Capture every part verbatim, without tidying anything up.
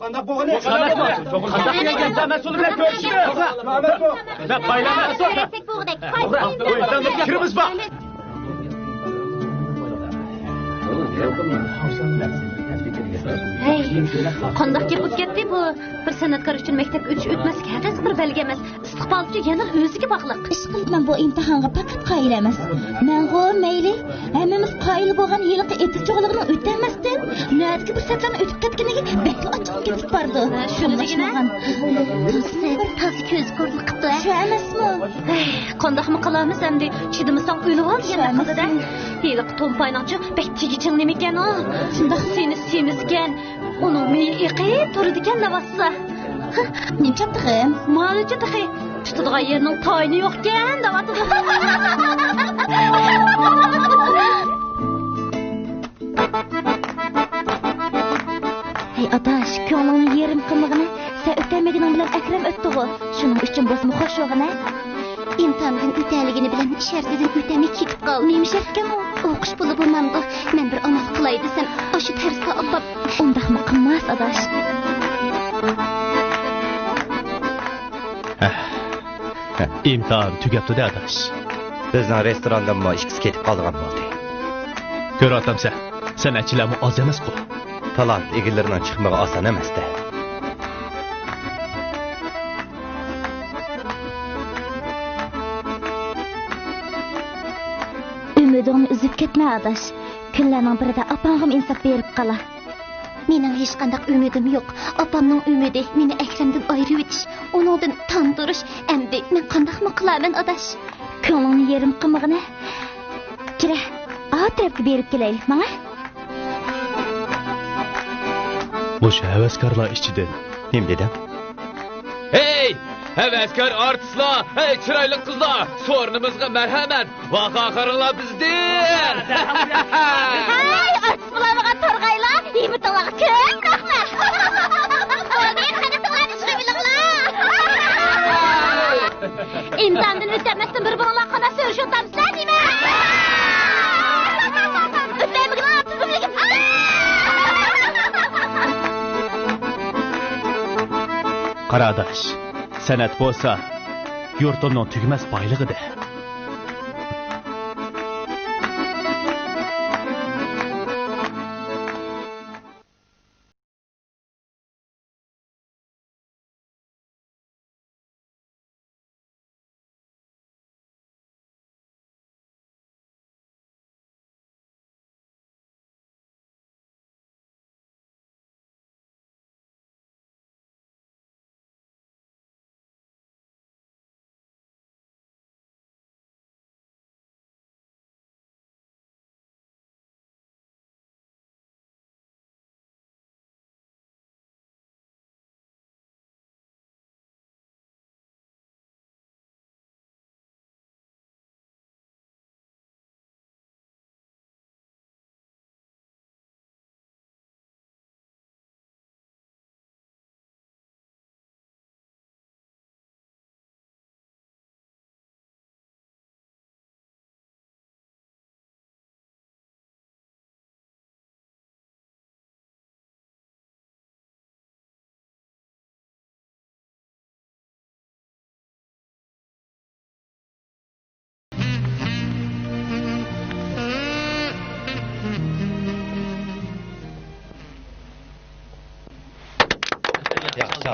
قانداق بولغىنى؟ قانداق بولغىنى؟ قانداق دېگەن گەپ؟ مەسئۇل بىلەن كۆرۈشتى. مەسئۇل. كىرىمىز بار. ھەي، قانداق گەپ بولۇپ كەتتى بۇ؟ بىر سەنئەتكار ئۈچۈن مەكتەپكە ئۆتۈش ئۆتمەسلىك ھەقىقىي بىر بەلگە ئەمەس. ئىستىقبال ئۈچۈن يەنىلا ئۆزىگە باغلىق. ئىشقىلىپ، مەن بۇ ئىمتىھانغا پەقەت قايىل ئەمەس. مەنغۇ مەيلى، ھەممىمىز قايىل بولغان ھېلىقى ئېتىز چوغلىقىنىڭ ئۆتەلمەستىن نۆۋەتتىكى پۇرسەتلەرنىڭ ئۆتۈپ كەتكىنىگە بەكلا ئاچچىقىم كېتىپ بارىدۇ. ھە، شۇنى دېگىنە. تازا كۆز كورلۇق قىپتۇ، ھە؟ شۇ ئەمەسمۇ؟ ھەي، قانداقمۇ قىلارمىز ئەمدى؟ چىدىمىساڭ ئۆلۈۋال دېگەندەك قىلدى-دە. ھېلىقى تومپاينىڭچۇ بەك تېگىچىڭ نېمىكەن ئۇ؟ شۇنداق. سېنى سېمىزكەن. ئۇنىڭ مېيى ئېقىپ تۇرىدىكەن لەۋاتسا. نېمە چاپتىغىن؟ مالىچە تېخى. تۇتىدىغان يېرىنىڭ تايىنى يوقكەن دەۋاتىدۇ. ھەي ئاداش، كۆڭلۈڭنى يېرىم قىلمىغىنە. سەن ئۆتەلمىگىنىڭ بىلەن ئەكرەم ئۆتتىغۇ. شۇنىڭ ئۈچۈن بولسىمۇ خوش بولغىنە. ئىمتىھاندىن ئۆتەلىگىنى بىلەن شەرتىدىن ئۆتەلمەي كېتىپ قالدى. نېمە شەرتكەن ئۇ؟ ئوقۇش پۇلى بولمامدۇ؟ مەن بىر ئامال قىلاي دېسەم، ئاشۇ تەرسكە ئاپاپ. ئۇنداقمۇ قىلماس، ئاداش. ئىمتىھان تۈگەپتۇ-دە، ئاداش. بىزنىڭ رېستوراندىنمۇ ئىككىسى كېتىپ قالىدىغان بولدى. كۆرۈۋاتامسەن، سەنئەتچىلەرمۇ ئاز ئەمەسقۇ. تالانت ئىگىلىرىنىڭ چىقمىقى ئاسان ئەمەس-دە. ئۈمىدىڭنى ئۈزۈپ كەتمە، ئاداش. كۈنلەرنىڭ بىرىدە ئاپاڭغىمۇ ئىنساپ بېرىپ قالا. مېنىڭ ھېچقانداق ئۈمىدىم يوق. ئاپامنىڭ ئۈمىدى مېنى ئەكرەمدىن ئايرىۋېتىش، ئۇنىڭدىن تاندۇرۇش. ئەمدى مەن قانداقمۇ قىلارمەن، ئاداش؟ كۆڭلۈڭنى يېرىم قىلمىغىنە. كىرە، ئا تەرەپكە بېرىپ كېلەيلى، ماڭە. مۇشۇ ھەۋەسكارلار ئىچىدىن. نېمە دېدىڭ؟ ھەي! ھەۋەسكار ئارتىسلار، ھەي، چىرايلىق قىزلار، سورۇنىمىزغا مەرھەمەت، ۋاقا قاراڭلار بىزدىن! ھەي، ئارتىس بولالمىغان تورغايلار، ھىممىتىڭلارغا كۆپ رەھمەت! بولدى، قېنى ئىشقا بېرىلىڭلار! ئىمتىھاندىن ئۆتەلمەستىن بىر بۇرۇنلا قانداق سۆرۈشۈۋاتامسىلەر نېمە؟ ئۆتەلمىگىنىڭلار تۈزۈملۈكى. قارا ئاداش، سەنئەت بولسا يۇرتۇمنىڭ تۈگىمەس بايلىقى-دە.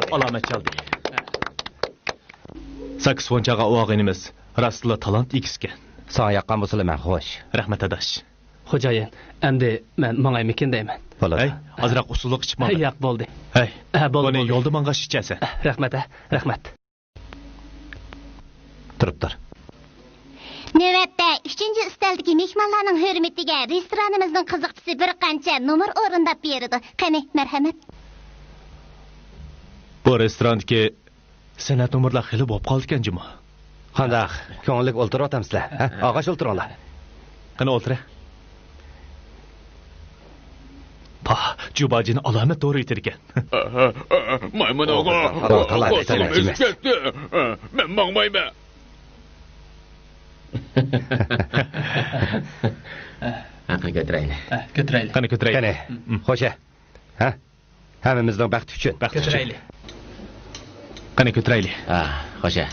ئالامەت چالدى. ساكسفون چالغان ئۇ ئاغىنىمىز راستلا تالانت ئىگىسىكەن. ساڭا ياققان بولسىلا مەن خوش. رەھمەت، ئاداش. خوجايىن، ئەمدى مەن ماڭايمىكىن دەيمەن. بولىدۇ. ھەي، ئازراق ئۇسسۇللۇق ئىچىپ ماڭ. ياق، بولدى. ھەي، بولدى، بۇنى بولدى. يولدا ماڭغاچ ئىچەرسەن. رەھمەت، ھە، رەھمەت. تۇرۇپ تۇر. نۆۋەتتە ئۈچىنچى ئۈستەلدىكى مېھمانلارنىڭ ھۆرمىتىگە رېستورانىمىزنىڭ قىزىقچىسى بىر قانچە نومۇر ئورۇنداپ بېرىدۇ. قېنى، مەرھەمەت. بۇ رېستوراندىكى سەنئەت نومۇرلار خېلى بولۇپ قالدىكەن جۇمۇ. قانداق؟ كۆڭۈللۈك ئولتۇرۇۋاتامسىلەر؟ ھە؟ ئاغاش ئولتۇرۇڭلار. قېنى ئولتۇرە. پاھ، جۇباجىنى ئالامەت دورا ئېتىدىكەن. مايمۇن ئوغۇل، قولۇم ئۈزۈپ كەتتى. مەن ماڭمايمەن. قېنى كۆتۈرەيلى. كۆتۈرەيلى. قېنى كۆتۈرەيلى. قېنى، خوشە. ھە؟ ھەممىمىزنىڭ بەختى ئۈچۈن. بەخت ئۈچۈن. كۆتۈرەيلى. قېنى، كۆتۈرەيلى. ھە، خوشە.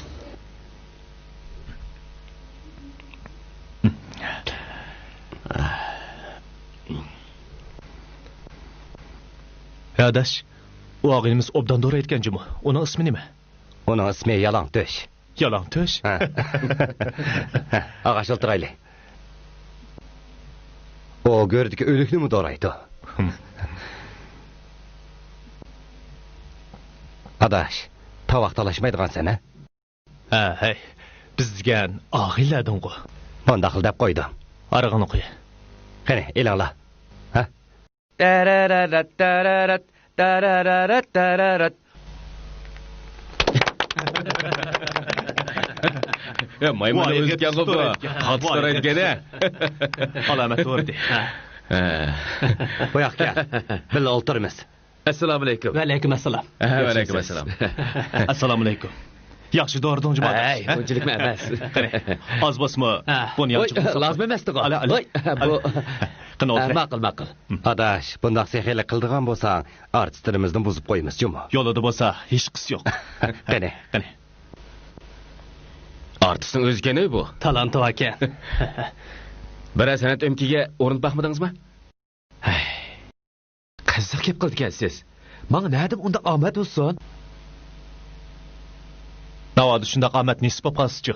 ھە، ئاداش، ئۇ ئاغىنىمىز ئوبدان دورايدىكەن جۇمۇ. ئۇنىڭ ئىسمى نېمە؟ ئۇنىڭ ئىسمى يالاڭتۆش. يالاڭتۆش؟ ھە. ئاغاش ئولتۇرايلى. ئۇ گۆردىكى ئۆلۈكنىمۇ دورايدۇ. ئاداش، تاۋاق تالاشمايدىغانسەن، ھە؟ ھە، ھەي. بىز دېگەن ئاغىنىلەردىنغۇ. مۇنداقلا دەپ قويدۇم. ئارىغىنى قوي. قېنى، ئېلىڭلار. ھە؟ تارارارات، تارارات، تارارارات، تارارات. يا، مايمۇن ئۆزىكەنغۇ بۇ. قاتتىق سورايدىكەن-ە. ئالامەت ئۇردى. ھە. بۇ ياققا كەل. بىللە ئولتۇرىمىز. ئەسسالامۇئەلەيكۇم. ۋەئەلەيكۇم ئەسسالام. ھە، ۋەئەلەيكۇم ئەسسالام. ئەسسالامۇئەلەيكۇم. ياخشى دورىدىڭ جۇمۇ ئاداش. ھەي، ئۇنچىلىكمۇ ئەمەس. قېنى، ئاز بولسىمۇ، ھە. بۇنى ۋوي، ياخشى قىلساق. لازىم ئەمەستىغۇ. ئالە، ئالە. ۋوي، بۇ. قېنى، ئولتۇر. ھە، ماقۇل، ماقۇل. ئاداش، بۇنداق سېخىيلىق قىلىدىغان بولساڭ، ئارتىسلىرىمىزنى بۇزۇپ قويىمىز جۇمۇ. يولىدا بولسا ھېچقىسى يوق. قېنى. قېنى. ئارتىسنىڭ ئۆزىكەن-ەي بۇ. تالانتى باركەن. بىرەر سەنئەت ئۆمىكىگە ئۇرۇنۇپ باقمىدىڭىزمۇ؟ ھەي. قىزىق گەپ قىلىدىكەنسىز. ماڭا نەدىن ئۇنداق ئامەت بولسۇن؟ ناۋادا شۇنداق ئامەت نېسىپ بولۇپ قالسىچۇ؟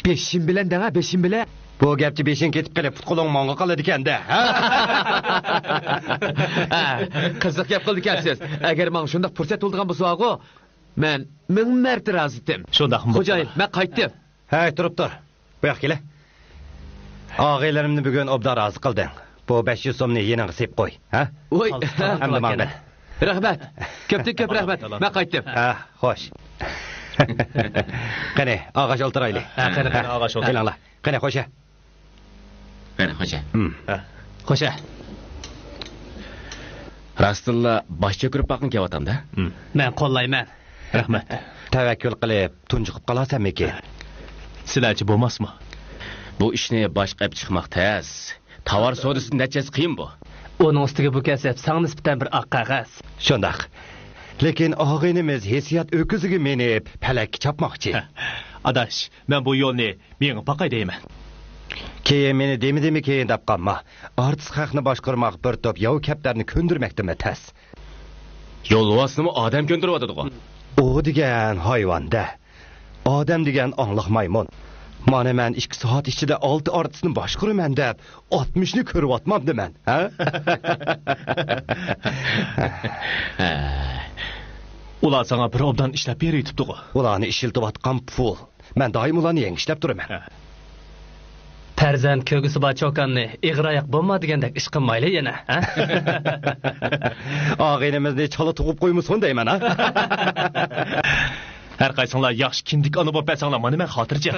بېشىم بىلەن دەڭە، بېشىم بىلەن. بۇ گەپچە بېشىڭ كېتىپ قېلىپ، پۇت-قولۇڭ ماڭغا قالىدىكەن-دە، ھە؟ ھە، قىزىق گەپ قىلىدىكەنسىز. ئەگەر ماڭا شۇنداق پۇرسەت بولىدىغان بولسىغۇ، مەن مىڭ مەرتە رازى ئىدىم. شۇنداقمۇ بولسا. خوجايىن، مەن قايتتىم. ھەي، تۇرۇپ تۇر. بۇ ياققا كېلە. ئاغىنىلىرىمنى بۈگۈن ئوبدان رازى قىلدىڭ. بۇ بەش يۈز سومنى يېنىڭغا سېلىپ قوي، ھە؟ ۋوي. ئەمدى ماڭا بەر. رەھمەت. كۆپتىن كۆپ رەھمەت. مەن قايتتىم. ھە، خوش. قېنى، ئاغاش ئولتۇرايلى. ھە، قېنى، قېنى، ئاغاش ئولتۇر. كېلىڭلار. قېنى، خوشە. قېنى، خوشە. ھە. خوشە. راستتىنلا باش چۆكۈرۈپ باققىن كېلىۋاتامدا. مەن قوللايمەن. رەھمەت. تەۋەككۈل قىلىپ، تۇنجۇقۇپ قالارسەنمىكىن؟ سىلەرچە بولماسمۇ؟ بۇ ئىشنى باشقا ئېلىپ چىقماق تەس. تاۋار سودىسىدا نەچچە ھەسسە قىيىن بۇ. ئۇنىڭ ئۈستىگە بۇ كەسىپ ساڭا نىسبەتەن بىر ئاق قەغەز. شۇنداق. لېكىن ئاغىنىمىز ھېسسىيات ئۆكۈزىگە مىنىپ، پەلەككە چاپماقچى. ئاداش، مەن بۇ يولنى مېڭىپ باقاي دەيمەن. كېيىن مېنى دېمىدىمىكىن دەپ قالما. ئارتىس خەقنى باشقۇرماق بىر توپ ياۋا كەپتەرنى كۆندۈرمەكتىنمۇ تەس. يولۋاسنىمۇ ئادەم كۆندۈرۈۋاتىدىغۇ. ئۇ دېگەن ھايۋان-دە. ئادەم دېگەن ئاڭلىق مايمۇن. مانا مەن ئىككى سائەت ئىچىدە ئالتە ئارتىسنى باشقۇرىمەن دەپ، ئاتمىشنى كۆرۈۋاتمامدىمەن، ھە؟ ئۇلار ساڭا بىر ئوبدان ئىشلەپ بېرىۋېتىپتىغۇ. ئۇلارنى ئىشلىتىۋاتقان پۇل. مەن دائىم ئۇلارنى يەڭگە ئىشلەپ تۇرىمەن. ھە. پەرزەنت كۆرگۈسى بار چوكاننى ئېغىر ئاياق بولما دېگەندەك ئىش قىلمايلى يەنە، ھە؟ ئاغىنىمىزنى چالا تۇغۇپ قويمىسۇن دەيمەن، ھە؟ ھەر قايسىڭلار ياخشى كىندىك ئانا بولۇپ بەرسەڭلار، مانا مەن خاتىرجەم.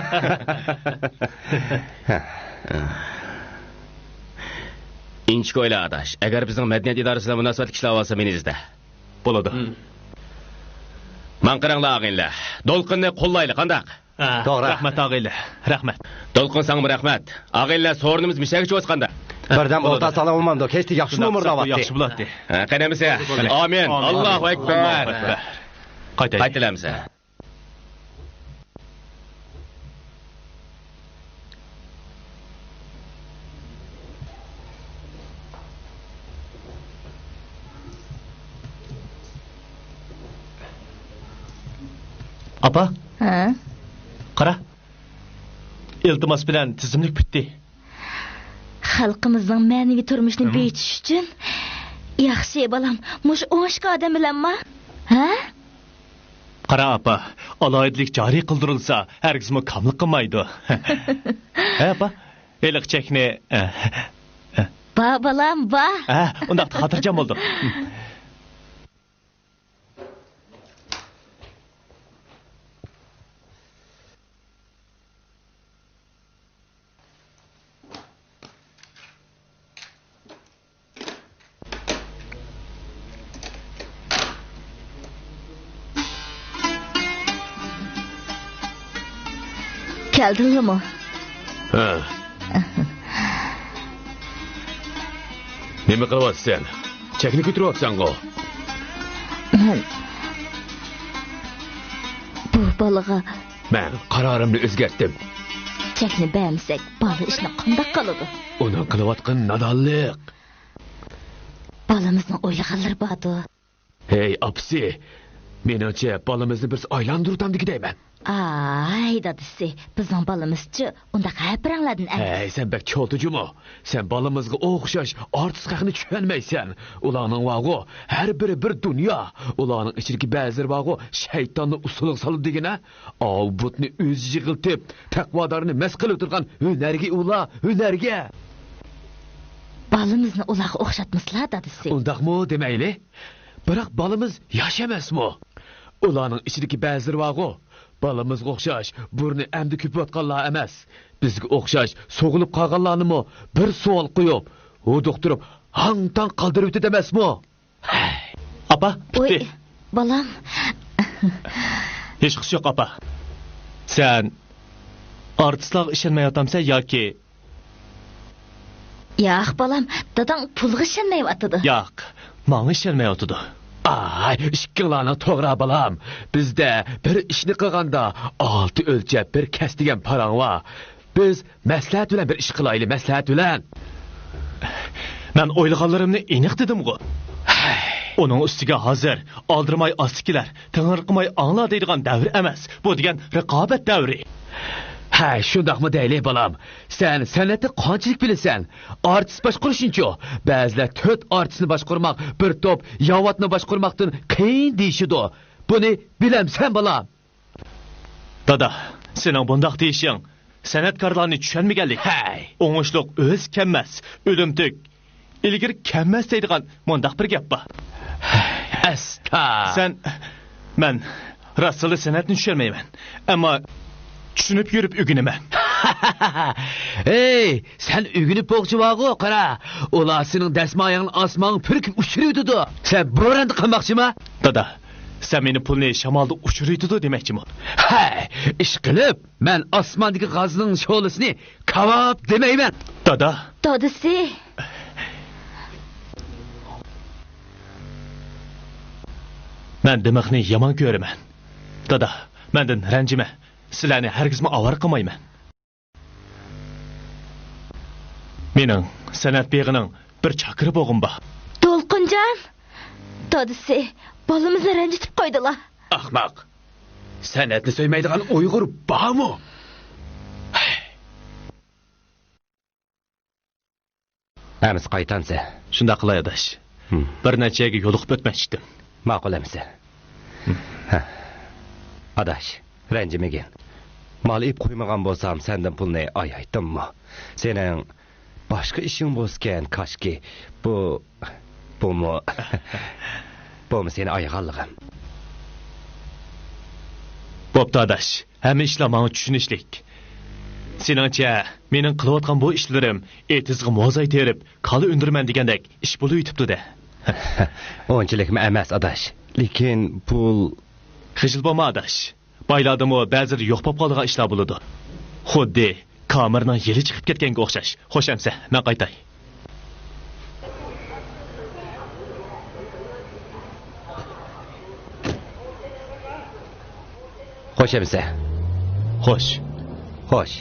ئىنچىكە ئويلا، ئاداش. ئەگەر بىزنىڭ مەدەنىيەت ئىدارىسى بىلەن مۇناسىۋەتلىك كىشىلەر بولسا، مېنى ئىزدە. بولىدۇ. ماڭا قاراڭلار، ئاغىنىلەر. دولقۇننى قوللايلى، قانداق؟ ھە، توغرا. رەھمەت، ئاغىنىلەر. رەھمەت. دولقۇن، ساڭىمۇ رەھمەت. ئاغىنىلەر، سورۇنىمىز مىشەگە چۈشۈۋاتقاندا. بىردەم بولىدۇ. ئولتۇرساڭلار بولمامدۇ؟ كەچتە ياخشى نومۇر دەۋاتتى. ياخشى بولاتتى. ھە، قېنى ئەمىسە. ئامىن. ئامىن. ئاللاھۇ ئەكبەر. قايتايلى. قايتىلى ئەمىسە. ئاپا. ھە؟ قارا. ئىلتىماس بىلەن تىزىملىك پۈتتى. خەلقىمىزنىڭ مەنىۋى تۇرمۇشىنى بېيىتىش ئۈچۈن. ياخشى، بالام، مۇشۇ ئوڭۇشقان ئادەم بىلەنما؟ ھە؟ قارا ئاپا، ئالاھىدىلىك جارى قىلدۇرۇلسا، ھەرگىزمۇ كاملىق قىلمايدۇ. ھە ئاپا، ھېلىقى چەكنى. بار بالام، بار. ھە، ئۇنداقتا خاتىرجەم بولدۇق. كەلدىڭلىمۇ؟ ھە. نېمە قىلىۋاتىسەن؟ چەكنى كۆتۈرۈۋاتىسەنغۇ؟ مەن بۇ بالىغا مەن قارارىمنى ئۆزگەرتتىم. چەكنى بەرمىسەك، بالا ئىشنى قانداق قىلىدۇ؟ ئۇنىڭ قىلىۋاتقىنى نادانلىق. بالىمىزنىڭ ئويلىغانلىرى باردۇ. ھەي، ئاپىسى، مېنىڭچە بالىمىزنى بىرسى ئايلاندۇرۇۋاتامدىكى دەيمەن. ئاي، دادىسى، بىزنىڭ بالىمىزچۇ ئۇنداق ھەپرەڭلەردىن ئەمەس. ھەي، سەن بەك چولتا جۇمۇ. سەن بالىمىزغا ئوخشاش ئارتىس خەقنى چۈشەنمەيسەن. ئۇلارنىڭ بارغۇ، ھەر بىرى بىر دۇنيا. ئۇلارنىڭ ئىچىدىكى بەزىلىرى بارغۇ، شەيتاننى ئۇسسۇلغا سالىدۇ دېگىنە. ئاۋۇ بۇتنى ئۆزى يىغلىتىپ، تەقۋادارنى مەست قىلىۋېتىدىغان ھۈنەرگە ئۇلار، ھۈنەرگە. بالىمىزنى ئۇلارغا ئوخشاتمىسىلا، دادىسى. ئۇنداقمۇ دېمەيلى؟ بىراق بالىمىز ياش ئەمەسمۇ؟ ئۇلارنىڭ ئىچىدىكى بەزىلىرى بارغۇ، بالىمىزغا ئوخشاش بۇرنى ئەمدى كۆپۈۋاتقانلار ئەمەس، بىزگە ئوخشاش سوغۇلۇپ قالغانلارنىمۇ بىر سوئال قويۇپ، ھودۇقتۇرۇپ، ھاڭ-تاڭ قالدۇرۇۋېتىدۇ ئەمەسمۇ؟ ئاپا، پۈتتى. ئوي، بالام. ھېچقىسى يوق، ئاپا. سەن ئارتىسلارغا ئىشەنمەيۋاتامسەن ياكى؟ ياق، بالام، داداڭ پۇلغا ئىشەنمەيۋاتىدۇ. ياق، ماڭا ئىشەنمەيۋاتىدۇ. ئاي، ئىككىڭلارنىڭ توغرا، بالام. بىزدە بىر ئىشنى قىلغاندا ئالتە ئۆلچەپ بىر كەس دېگەن پاراڭ بار. بىز مەسلىھەت بىلەن بىر ئىش قىلايلى، مەسلىھەت بىلەن. مەن ئويلىغانلىرىمنى ئېنىق دېدىمغۇ. ھەي. ئۇنىڭ ئۈستىگە ھازىر «ئالدىرىماي ئاستا كېلەر، تېڭىرقىماي ئاڭلا» دەيدىغان دەۋر ئەمەس. بۇ دېگەن رىقابەت دەۋرى. ھەي، شۇنداقمۇ دەيلى، بالام؟ سەن سەنئەتنى قانچىلىك بىلىسەن؟ ئارتىس باشقۇرۇشنىچۇ؟ بەزىلەر تۆت ئارتىسنى باشقۇرماق بىر توپ ياۋاتنى باشقۇرماقتىن قىيىن دېيىشىدۇ. بۇنى بىلەمسەن، بالام؟ دادا، سېنىڭ بۇنداق دېيىشىڭ سەنئەتكارلارنى چۈشەنمىگەنلىك. ھەي! ئوڭۇشلۇق ئۆز كەممەس، ئۆلۈمتۈك ئىلگىرى كەممەس دەيدىغان مۇنداق بىر گەپ بار. ئەستا! سەن، مەن راستلا سەنئەتنى چۈشەنمەيمەن. ئەمما چۈشىنىپ يۈرۈپ ئۆگىنىمەن. ھەي! سەن ئۆگىنىپ بولغۇچى بارغۇ، قارا. ئۇلار سېنىڭ دەسمايەڭنى ئاسمانغا پۈركۈپ ئۇچۇرۇۋېتىدۇ. سەن بوراندا قالماقچىما؟ دادا، سەن مېنى پۇلنى شامالدا ئۇچۇرۇۋېتىدۇ دېمەكچىمۇ؟ ھەي، ئىشقىلىپ، مەن ئاسماندىكى غازنىڭ شولىسىنى كاۋاپ دېمەيمەن. دادا. دادىسى. مەن دىمىقنى يامان كۆرىمەن. دادا، مەندىن رەنجىمە. سىلەرنى ھەرگىزمۇ ئاۋارە قىلمايمەن. مېنىڭ سەنئەت بېغىنىڭ بىر چاكىرى بولغۇم بار. دولقۇنجان! دادىسى، بالىمىزنى رەنجىتىپ قويدىلا. ئەخمەق! سەنئەتنى سۆيمەيدىغان ئۇيغۇر بارمۇ؟ ئەمىسە قايتامسەن؟ شۇنداق قىلاي، ئاداش. ھىم. بىر نەچچە يەرگە يولۇقۇپ ئۆتمەكچىدىم. ماقۇل ئەمىسە. ھىم. ھە. ئاداش، رەنجىمىگىن. مال ئېلىپ قويمىغان بولسام، سەندىن پۇلنى ئايايتتىممۇ؟ سېنىڭ باشقا ئىشىڭ بولسىكەن، كاشكى. بۇ، بۇمۇ، بۇمۇ سېنى ئايىغانلىقىم. بوپتۇ، ئاداش. ھەممە ئىشلار ماڭا چۈشىنىشلىك. سېنىڭچە، مېنىڭ قىلىۋاتقان بۇ ئىشلىرىم ئېتىزغا موزاي تېرىپ، كالا ئۈندۈرىمەن دېگەندەك ئىش بولۇۋېتىپتۇ-دە. ئۇنچىلىكمۇ ئەمەس، ئاداش. لېكىن پۇل. خىجىل بولما، ئاداش. بايلاردىمۇ بەزىدە يوق بولۇپ قالىدىغان ئىشلار بولىدۇ. خۇددى كامېرنىڭ يىلى چىقىپ كەتكەنگە ئوخشاش. خوش ئەمىسە، مەن قايتاي. خوش ئەمىسە. خوش. خوش.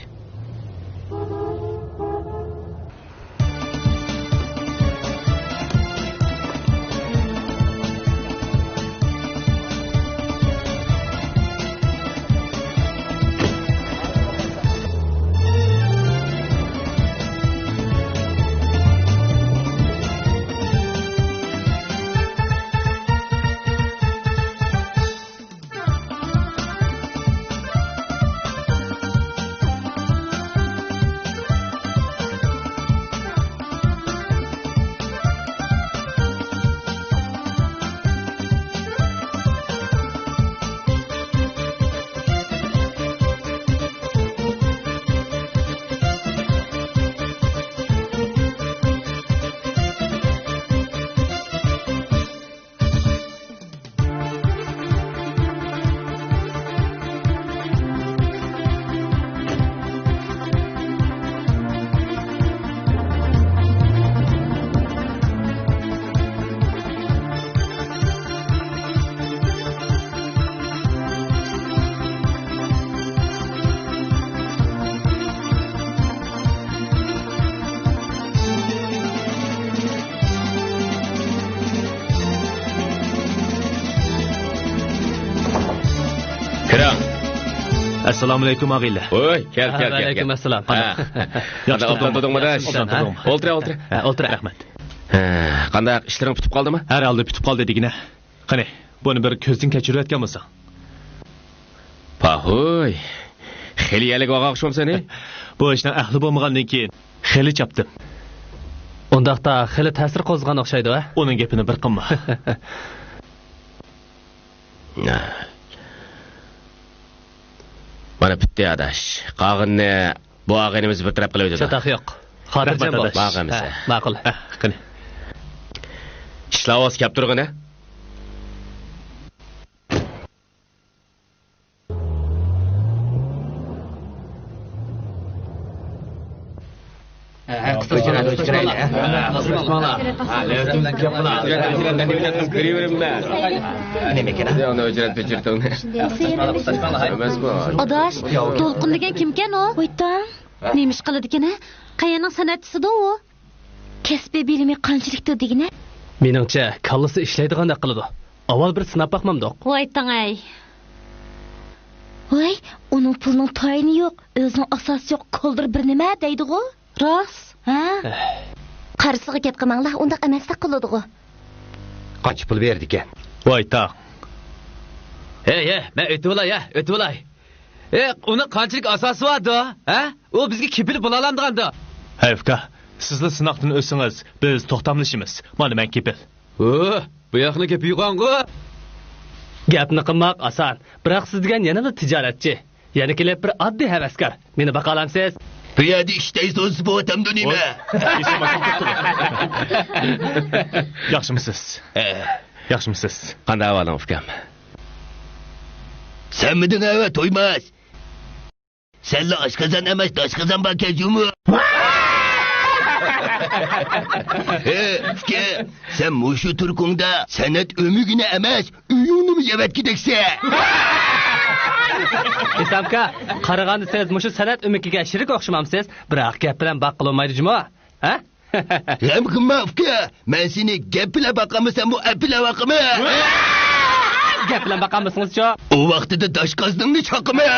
كىرىڭ. ئەسسالامۇئەلەيكۇم، ئاغىنىلەر. ۋوي، كەل، كەل، كەل، كەل. ۋەئەلەيكۇم ئەسسالام. ھە. ياخشى قانداق، ئوبدان تۇردۇڭمۇ، ئاداش؟ ئوبدان تۇردۇم. ئولتۇر، ئولتۇر. ھە، ئولتۇر. رەھمەت. ھە، قانداق، ئىشلىرىڭ پۈتۈپ قالدىمۇ؟ ھەر ھالدا پۈتۈپ قالدى دېگىنە. قېنى، بۇنى بىر كۆزدىن كەچۈرۈۋەتكەن بولساڭ. پاھۇي، خېلى يەرلىك بولغان ئوخشىمامسەن، ھە؟ بۇ ئىشنىڭ ئەھلى بولمىغاندىن كېيىن خېلى چاپتىم. ئۇنداقتا خېلى تەسىر قوزغىغان ئوخشايدۇ، ھە؟ ئۇنىڭ گېپىنى بىر قىلما. مانا پۈتتى، ئاداش. قالغىنىنى بۇ ئاغىنىمىز بىر تەرەپ قىلىۋېتىدۇ. چاتاق يوق. خاتىرجەم بول. رەھمەت، ئاداش. ماقۇل ئەمىسە. ھە، ماقۇل. ھە، قېنى. ئىشلار بولسا كەپ تۇرغىنە. ئاداش، دولقۇن دېگەن كىمكەن ئۇ؟ ۋايتاڭ. نېمە ئىش قىلىدىكىن ھە؟ قەيەرنىڭ سەنئەتچىسىدۇ ئۇ؟ كەسپىي بىلىمى قانچىلىكتۇ دېگىنە؟ مېنىڭچە، كاللىسى ئىشلەيدىغاندەك قىلىدۇ. ئاۋۋال بىر سىناپ باقمامدۇق؟ ۋايتاڭ ئەي. ۋاي، ئۇنىڭ پۇلىنىڭ تايىنى يوق، ئۆزىنىڭ ئاساسى يوق، كولدۇر بىر نېمە دەيدىغۇ؟ راست؟ ھە؟ قارىسىغا گەپ قىلماڭلار، ئۇنداق ئەمەستەك قىلىدىغۇ. قانچە پۇل بېرىدىكەن؟ ۋايتاڭ. ھەي، ھەي، مەن ئۆتۈۋالاي، ھە، ئۆتۈۋالاي. ئېي، ئۇنىڭ قانچىلىك ئاساسى باردۇ، ھە؟ ئۇ بىزگە كېپىل بولالامدىغاندۇ؟ ھەي ئۇكا، سىزلا سىناقتىن ئۆتسىڭىز، بىز توختاملىشىمىز. مانا مەن كېپىل. ھۇ، بۇ ياقنىڭ گېپى يوغانغۇ. گەپنى قىلماق ئاسان، بىراق سىز دېگەن يەنىلا تىجارەتچى. يەنە كېلىپ بىر ئاددىي ھەۋەسكار. مېنى باقالامسىز؟ بۇ يەردە ئىش تەيسىز بولۇۋاتامدۇ نېمە؟ ياخشىمۇسىز؟ ھە. ياخشىمۇسىز؟ قانداق ئەھۋالىڭ، ئۇكام؟ سەنمىدىڭ ئەۋە، تويماس. سەنلا ئاشقازان ئەمەس، داشقازان باركەن جۇمۇ. ھە، ئۇكا، سەن مۇشۇ تۇرقۇڭدا سەنئەت ئۆمۈكىنى ئەمەس، ئۆيۈڭنىمۇ يەۋەتكۈدەكسەن. ئىسامكا، قارىغاندا سىز مۇشۇ سەنئەت ئۆمۈكىگە شېرىك ئوخشىمامسىز؟ بىراق گەپ بىلەن باققىلى بولمايدۇ جۇمۇ. ھە؟ غەم قىلما، ئۇكا. مەن سېنى گەپ بىلەن باقالمىساممۇ، ئەپ بىلەن باقىمەن. گەپ بىلەن باقالمىسىڭىزچۇ؟ ئۇ ۋاقتىدا داشقازىنىڭنى چاقىمەن.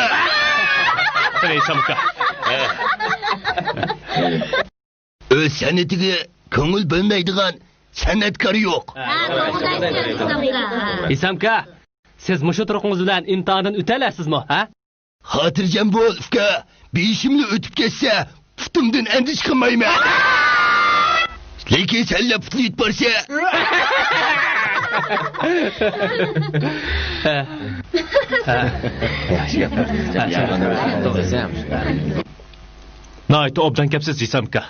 قېنى، ئىسام ئۇكا. ئۆز سەنئىتىگە كۆڭۈل بۆلمەيدىغان سەنئەتكار يوق. ھە، توغرا ئېيتىپسىز، ئىسام ئۇكا. ئىسام ئۇكا، سىز مۇشۇ تۇرقىڭىز بىلەن ئىمتىھاندىن ئۆتەلەيسىزمۇ، ھە؟ خاتىرجەم بول، ئۇكا. بېشىملا ئۆتۈپ كەتسە، پۇتۇمدىن ئەندىشە قىلمايمەن. لېكىن سەنلا پۇتنى يۇتۇپ بارسا. ناھايىتى ئوبدان كەپسىز، ئىسام ئۇكا.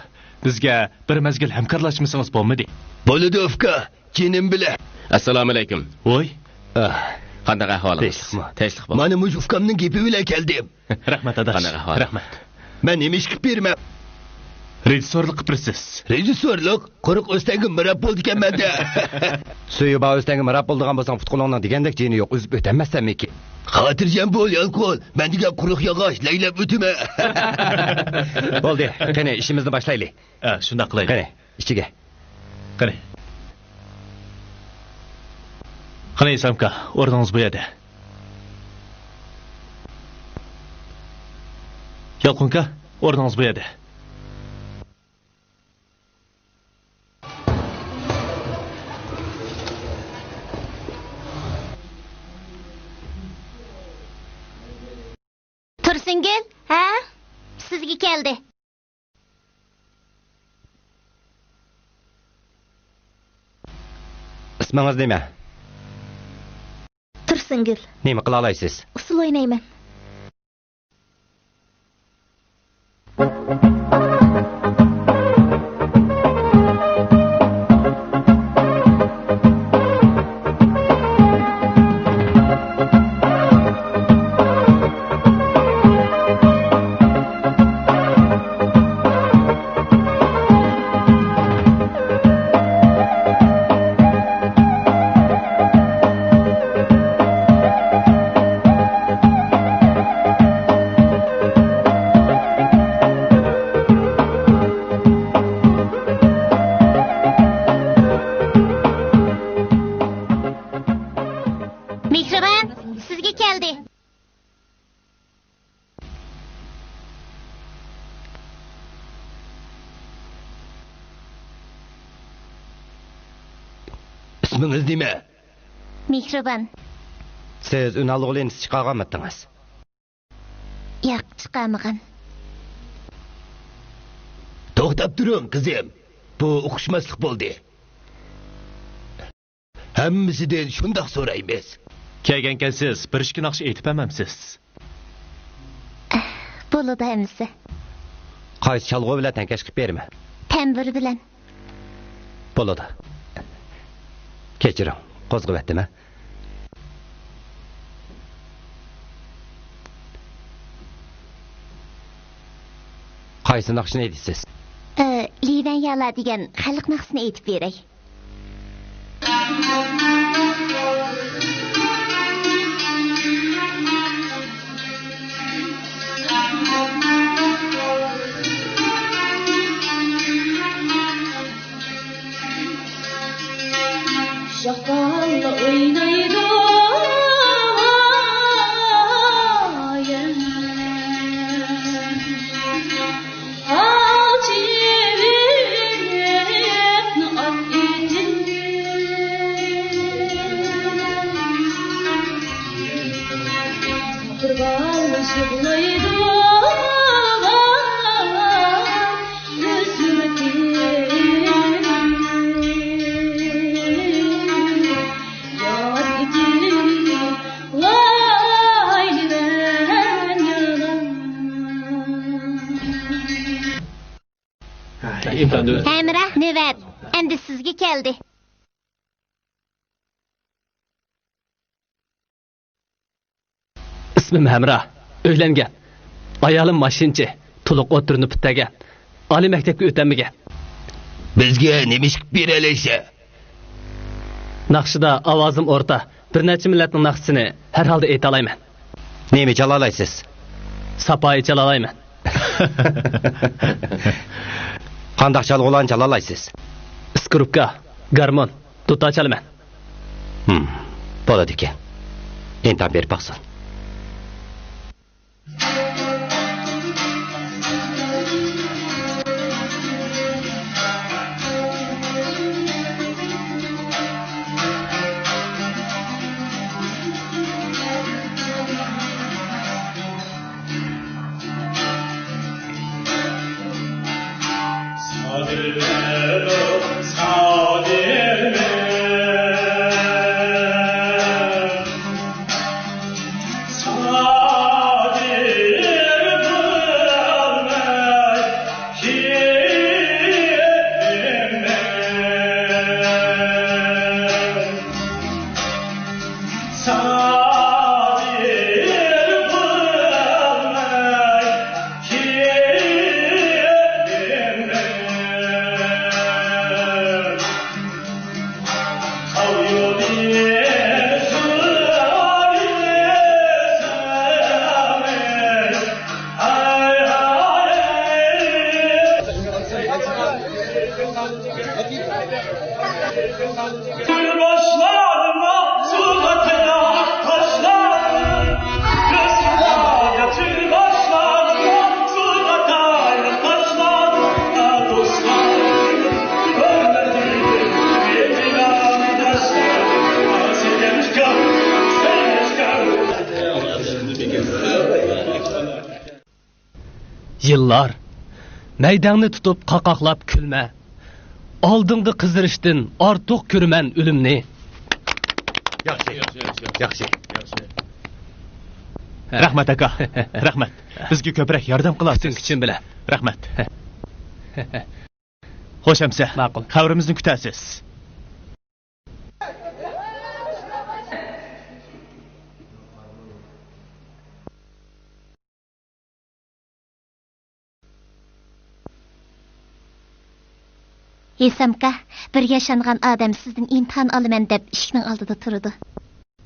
بىزگە بىر مەزگىل ھەمكارلاشمىسىڭىز بولمىدى. بولىدۇ، ئۇكا. جېنىم بىلەن. ئەسسالامۇئەلەيكۇم. ۋوي. ئاھ. قانداق ئەھۋالىڭىز؟ تىنچلىقمۇ؟ تىنچلىق بولۇڭ. مانا مۇشۇ ئۇكامنىڭ گېپى بىلەن كەلدىم. رەھمەت، ئاداش. قانداق ئەھۋال؟ رەھمەت. مەن نېمە ئىش قىلىپ بېرىمەن؟ رېژىسسورلۇق قىلىپ بېرىسىز. رېژىسسورلۇق؟ قۇرۇق ئۆستەڭگە مىراب بولىدىكەن مەندە. سۈيى بار ئۆستەڭگە مىراب بولىدىغان بولساڭ، پۇت-قولۇڭنىڭ دېگەندەك جېنى يوق، ئۈزۈپ ئۆتەلمەسسەنمىكىن؟ خاتىرجەم بول، يالقۇن. مەن دېگەن قۇرۇق ياغاچ، لەيلەپ ئۆتىمەن. بولدى، قېنى، ئىشىمىزنى باشلايلى. ھە، شۇنداق قىلايلى. قېنى، ئىچىگە. قېنى. قېنى، ئىسام ئاكا، ئورنىڭىز بۇ يەردە. يالقۇن ئاكا، ئورنىڭىز بۇ يەردە. تۇرسۇنگۈل، ھە؟ سىزگە كەلدى. ئىسمىڭىز نېمە؟ تۇرسۇنگۈل. نېمە قىلالايسىز؟ ئۇسسۇل ئوينايمەن. مېھرىبان، سىزگە كەلدى. ئىسمىڭىز نېمە؟ مېھرىبان. سىز ئۈنئالغۇ لېنتىسى چىقارغانمىدىڭىز؟ ياق، چىقارمىغان. توختاپ تۇرۇڭ، قىزىم. بۇ ئۇقۇشماسلىق بولدى. ھەممىسىدىن شۇنداق سورايمىز. كەلگەنكەنسىز، بىر ئىككى ناخشا ئېيتىپ ھەممەمسىز. بولىدۇ ھەممىسى. قايسى چالغۇ بىلەن تەڭكەش قىلىپ بېرىمەن؟ تەمبۇر بىلەن. بولىدۇ. كەچۈرۈڭ، قوزغىۋەتتىم ھە. قايسى ناخشىنى ئېيتىسىز؟ ئى، لىۋەن يالا دېگەن خەلق ناخشىسىنى ئېيتىپ بېرەي. شاپاللا ئوينايدۇ يەنە. ئاۋچى يىگىتنى ئات ئېتىندى. قۇربانلىق يىغلايدۇ ھۆسنىتىم، ياد ئېتىم، ۋاي مەن يامان. ھەمراھ، نۆۋەت ئەمدى سىزگە كەلدى. ئىسمىم ھەمراھ، ئۆيلەنگەن. ئايالىم ماشىنىچى، تولۇق ئوتتۇرىنى پۈتتۈرگەن. ئالىي مەكتەپكە ئۆتەلمىگەن. بىزگە نېمە ئىش قىلىپ بېرەلەيسەن؟ ناخشىدا ئاۋازىم ئورتا، بىر نەچچە مىللەتنىڭ ناخشىسىنى ھەر ھالدا ئېيتالايمەن. نېمە چالالايسىز؟ ساپايى چالالايمەن. قانداق چالغۇلارنى چالالايسىز؟ ئىسكرۇپكا، گارمون، دۇتار چالىمەن. ھىم، بولىدىكەن. ئىمتىھان بېرىپ باقسۇن. يىللار، مەيدەڭنى تۇتۇپ قاقاقلاپ كۈلمە. ئالدىڭدا قىزىرىشتىن ئارتۇق كۆرىمەن ئۆلۈمنى. ياخشى، ياخشى. رەھمەت، ئاكا. رەھمەت. بىزگە كۆپرەك ياردەم قىلارسىز. پۈتۈن كۈچۈم بىلەن. رەھمەت. خوش ئەمسە. ماقۇل. خەۋىرىمىزنى كۈتەرسىز. ھېسامكا، بىر ياشانغان ئادەم سىزدىن ئىمتىھان ئالىمەن دەپ ئىشىكنىڭ ئالدىدا تۇرىدۇ.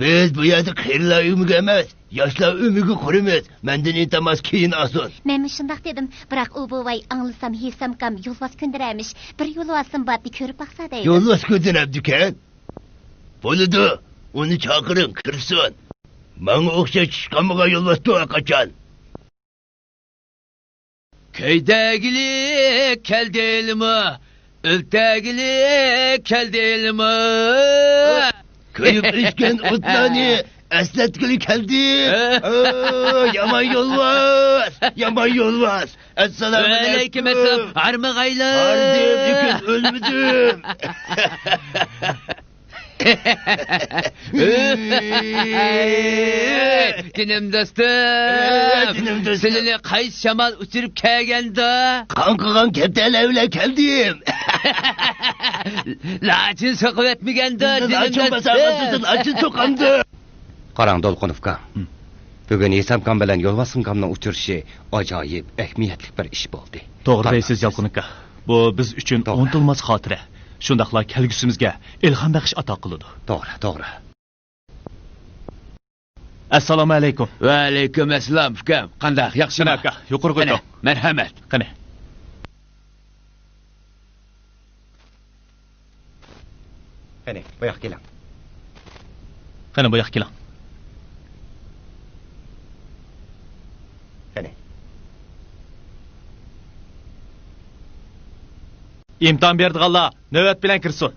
بىز بۇ يەردە قېرىلار ئۆمىكى ئەمەس، ياشلار ئۆمىكى قۇرىمىز. مەندىن ئىلتىماس، كېيىن ئالسۇن. مەنمۇ شۇنداق دېدىم، بىراق ئۇ بوۋاي ئاڭلىسام ھېسامكام يولۋاس كۆندۈرەرمىش، بىر يولۋاسىم بارتتى كۆرۈپ باقسا دەيدۇ. يولۋاس كۆندۈرەپتىكەن؟ بولىدۇ، ئۇنى چاقىرىڭ، كىرسۇن. ماڭا ئوخشاش چۇشقانمىغان يولۋاستۇ ھەرقاچان. كۆيدەگلىك كەلدى ھېلىمۇ، ئۆلتەگىلى كەلدى ئىلمۇ. كۆيۈپ ئۆچكەن ئوتلارنى ئەسلەتكىلى كەلدى. ئە. ئە، يامان يولۋاس، يامان يولۋاس. ئەسسالامۇ ئەلەيكۇم. ئەلەيكۇم ئەسسالام. ھارمىغايلا. ھاردىم، لېكىن ئۆلمىدىم. جېنىم دوستۇم. جېنىم دوستۇم. سىلىنى قايسى شامال ئۇچۇرۇپ كەلگەندۇ؟ قاڭقىغان كەپتەرلەر بىلەن كەلدىم. لاچىن سوقۇۋەتمىگەندۇ، جېنىم دوستۇم. لاچىن سوقامدۇ. قاراڭ، دولقۇنوف ئاكا. ھىم. بۈگۈن ھېسامكام بىلەن يولۋاسخانكامنىڭ ئۇچرىشىشى ئاجايىپ ئەھمىيەتلىك بىر ئىش بولدى. توغرا دەيسىز، يالقۇن ئاكا. بۇ بىز ئۈچۈن توغرا. ئۇنتۇلماس خاتىرە. شۇنداقلا كەلگۈسىمىزگە ئىلھام بەخش ئاتا قىلىدۇ. توغرا، توغرا. ئەسسالامۇ ئەلەيكۇم. ۋەئەلەيكۇم ئەسسالام، ئۇكام. قانداق، ياخشىمۇ؟ قېنى ئاكا، يۇقىرىغا ئۆتۈڭ. مەرھەمەت. قېنى. قېنى، بۇياققا كېلىڭ. قېنى، بۇياققا كېلىڭ. قېنى. ئىمتىھان بېرىدىغانلار نۆۋەت بىلەن كىرسۇن.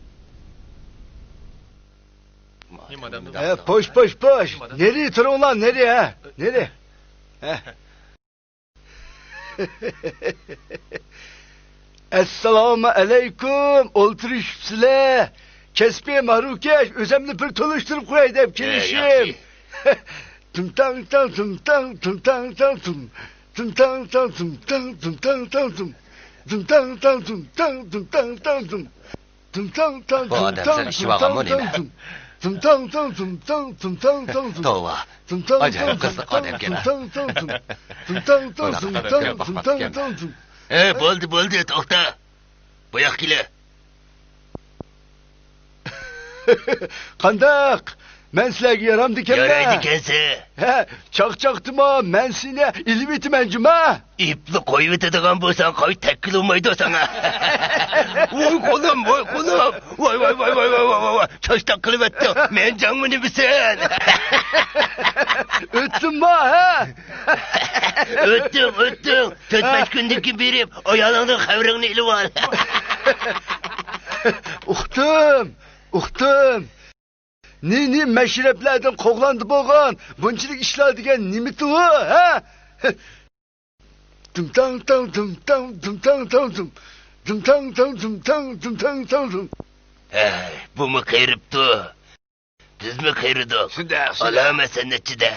ھە، پوش، پوش، پوش. نېرى تۇرۇڭلار، نېرى، ھە؟ نېرى؟ ھە. ئەسسالامۇ ئەلەيكۇم، ئولتۇرۇشۇپسىلەر. كەسپىي مەرۇكەش، ئۆزەمنى بىر تونۇشتۇرۇپ قوياي دەپ كېلىشىم. تۇمتاڭ تاڭ، تۇمتاڭ، تۇمتاڭ تاڭ، تۇم. تۇمتاڭ تاڭ، تۇمتاڭ، تۇمتاڭ تاڭ، تۇم. تۇمتاڭ تاڭ، تۇمتاڭ، تۇمتاڭ تاڭ، تۇم. بۇ ئادەم سەل ئىششىۋالغانمۇ نېمە؟ توۋا، ئاجايىپ قىزىق ئادەمكەن ھە. بۇنداق ئادەمگە باقماپتىكەنمەن. ئەي، بولدى، بولدى، توختا. بۇياققا كېلە. قانداق؟ مەن سىلەرگە يارامدىكەنمەن؟ يارايدىكەنسەن. ھە، چاقچاقتىما، مەن سېنى ئېلىۋېتىمەن جۇما. ئېپلا قويۇۋېتىدىغان بولساڭ، قايتا تەككىلى بولمايدۇ ساڭا. ۋاي قولۇم، ۋاي قولۇم. ۋاي، ۋاي، ۋاي. چاچتاق قىلىۋەتتىڭ. مەن جاڭمۇ نېمىسەن؟ ئۆتتۈممۇ، ھە؟ ئۆتتۈڭ، ئۆتتۈڭ. تۆت-بەش كۈندىن كېيىن بېرىپ، ئايالىڭدىن خەۋىرىڭنى ئېلىۋال. ئۇقتۇم، ئۇقتۇم. نى، نى مەشرەپلەردىن قوغلاندى بولغان بۇنچىلىك ئىشلار دېگەن نېمىتى ئۇ، ھە؟ دۇمتاڭ تاڭ، دۇمتاڭ، دۇمتاڭ تاڭ، دۇم. دۇمتاڭ تاڭ، دۇمتاڭ، دۇمتاڭ تاڭ، دۇم. ھەي، بۇمۇ قېرىپتۇ. بىزمۇ قېرىدۇق. شۇنداق، شۇنداق. ئالامەت سەنئەتچىدە.